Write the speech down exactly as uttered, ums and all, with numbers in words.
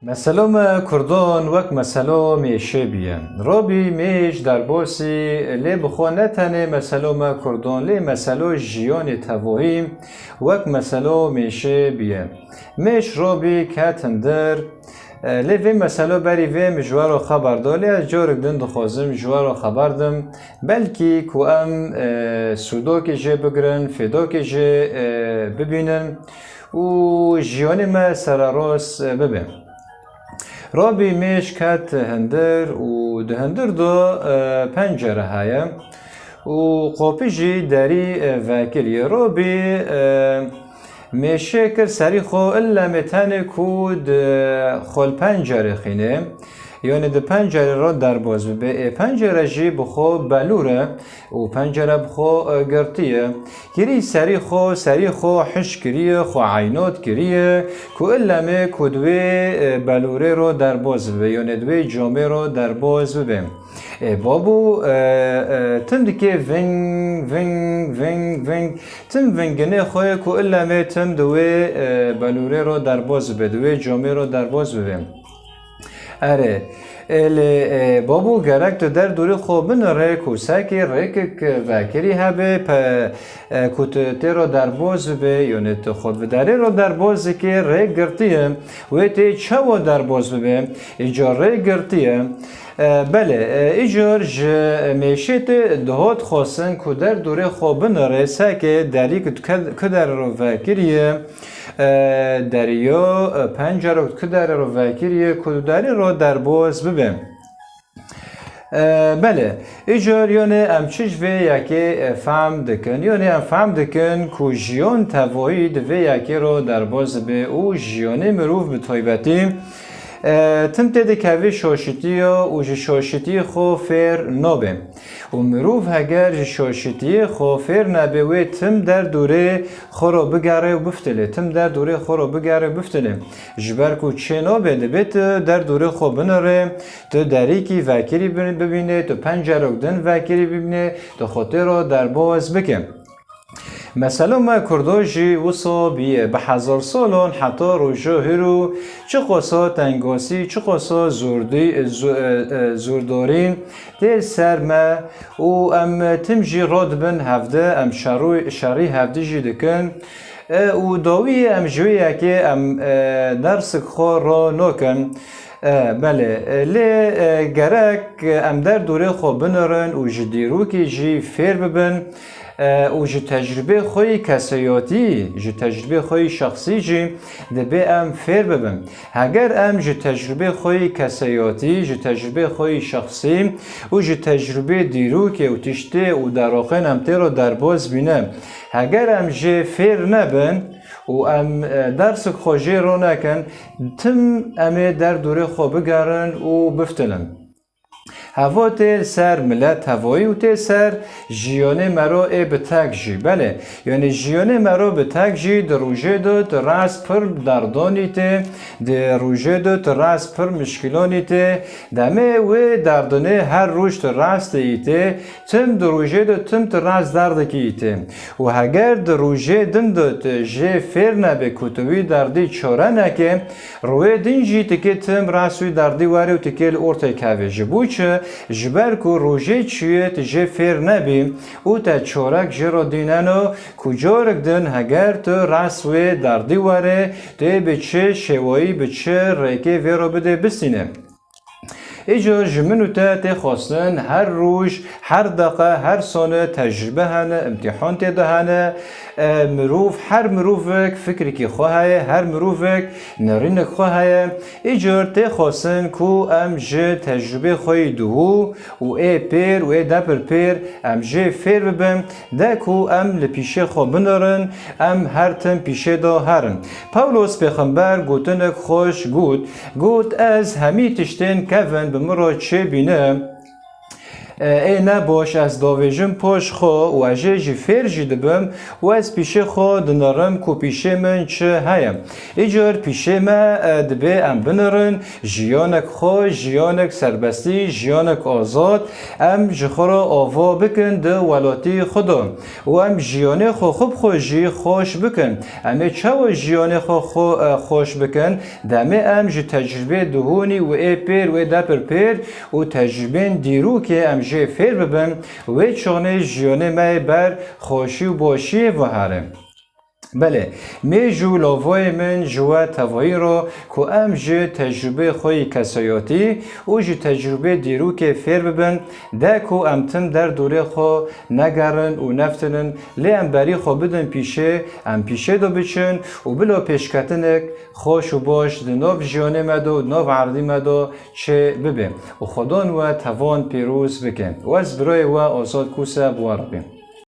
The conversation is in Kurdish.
Meselo me kurdan wek meselo mêşê biye. Robî mêş derbasî lê bi xwe ne tenê meselo me kurdan, lê meselo jiyanê tevoyî wek meselo mêşê biye. Mêş robî ket hindir. E, lê vê meselo berî vê min ji we re xeber da, lê ez carek din dixwazim ji we re xeber dim. Belkî ku em, e, sûdokê jê bigirin, fêdokê jê, e, bibînin û jiyanê me sererast, e, bibe. Robî mêş ket hindir û di hindir de, e, pencere heye û qopî jî derî, e, vekiriye. Robî, e, mêşê kir serî xwe, illa me tenê ku di xwe li pencerê xîne. Yanî di pencerê re derbas bibe. Ê pencere jî bi xwe belûr e û pencere bi xwe, e, girtî ye. Kirî serî xwe, serî xwe hiş kiriye, xwe eynot kiriye ku illa me ku di wê, e, belûrê re derbas bibe, yanî di wê camê re derbas bibe. Ê babû, e, e, tim dike ving, ving, ving, ving. Tim vinginê xwe ye ku illa me tim di wê, e, belûrê re derbas bibe, di wê camê re derbas bibe. Erê, ê lê, e, babû gerek tu derdorê xwe binire ku sekê rêkek vekirî hebe, pe, e, ku tu tê re derbas bibe, yanî tu xwe bi derê re derbas dike, rêk girtî ye, wê tê çawa derbas bibe, îcar rêk girtî ye. E, belê, e, îcar ji mêşê te dihat xwestin ku derdorê xwe binire, sekê derî ku tu ke-, ku derê re vekiriye, e, derî yo, e, pencere ku derê re vekiriye, ku derî re derbas bibe. E, belê, îcar yanî em çi ji vê yekê, e, fehm dikin? Yanî em fehm dikin ku jiyan tevoyî di vê yekê re derbas dibe û jiyanê mirov bi taybetî, e, tim tê dikeve şaşitiya û ji şaşitiyê xwe fêr nabe. Û mirov heger ji şaşitiyê xwe fêr nebe, wê tim derdorê xwe re bigere û biftilê. Tim derdorê xwe re bigere û biftilê. Ji ber ku çê nabe, dibê tu derdorê xwe binire, tu derîkî vekirî bi-, bibîne, tu pencerok din vekirî bibîne, tu xwe tê re derbas bike. Mesela me Kurdo jî wisa bûye, bi hezar salan heta roja hîro, çiqasa tengasî, çiqasa zordî-, zo-, e, e, zordorî tê ser me û em tim jî radibin hevdi, em şerû-, şerî hevdi jî dikin. E, û dawiyê em ji wê yekê em, e, dersik xwe ro nokin. E, belê, e, lê, e, gerek em derdorê xwe binirin û ji dîrokê jî fêr bibin, e, û ji tecrûbê xwe yî keseyatî, ji tecrûbê xwe yî şexsî jî dibê em fêr bibin. Heger em ji tecrûbê xwe yî keseyatî, ji tecrûbê xwe yî şexsî û ji tecrûbê dîrokê û tiştê û deroxên em tê re derbas bîne, heger em jê fêr nebin û em, e, dersik xwe jê ro nekin, tim em ê derdorê xwe bigerin û biftilin. Heva tê li ser milet tevoyî û tê ser jiyanê me ro ê bi tek jî. Belê, yanî jiyanê me ro bi tek jî di rojê de tu rast pir derdonî tê, di rojê de tu rast pir mişkilonî tê. Demê wê derdinê her roj tu rast î tê, tim di rojê de tim tu rast derdikî î tê. Û heger di rojê din de tu jê fêr nebe ku tu wî derdî çare neke, rûyê din jî tikê tim rast wî derdî were û tikê li ortê keve. Ji bo çi? Ji ber ku rojê çûye tu jê fêr nebî û te çarek jê re dîneno ku carek din heger tu rast wê derdî were, tu ê bi çi şêwayî, bi çi rêkê vê re bidê bistîne. Îcar ji min û te tê xwestin her roj, her deqe, her sone tecrûbe hene, îmtîhan tê de hene. E, mirov, her mirovek fikrekî xwe heye, her mirovek nerînek xwe heye. Îcar tê xwestin ku em ji tecrûbê xwe yî dû û ê pêr û ê depir pêr em jê fêr bibin. De ku em li pîşê xwe binirin, em her tim pîşê de herin. Pawlos pêxember gotinek xweş got, got, "Ez hemî tiştên kevin bi min re çêbîne." E, ê ne baş ez davêjim paş xwe û ez jê jî fêr jî dibim û ez pîşê xwe dinirim ku pîşê min çi heye. Îcar pîşê me, e, dibê em binirin jiyanek xwe, jiyanek serbestî, jiyanek azad, em ji xwe re ava bikin di welatî xwe de û em jiyanê xwe xwe bi xwe jî xweş bikin. Em ê çawa jiyanê xwe xwe, e, xweş bikin? Demê em ji tecrûbê dihûnî û ê pêr wê depir pêr û tecrûbên dîrokê em jê fêr bibin, wê çaxnê jiyanê me yê ber xweşî û başiyê ve here. Belê, mêj û lavayê min ji we tevayî re ku em ji tecrûbê xwe yî kesayatî û ji tecrûbê dîrokê fêr bibin, de ku em tim derdorê xwe negerin û neftinin, lê em berî xwe bidin pîşê, em pîşê de biçin û bila pêşketinek xweş û baş di nav jiyanê me de û di nav erdî me de çê bibe û Xwedan we tevan pîroz bike. Û ez birayê we Azad Kûse bi we re bêm.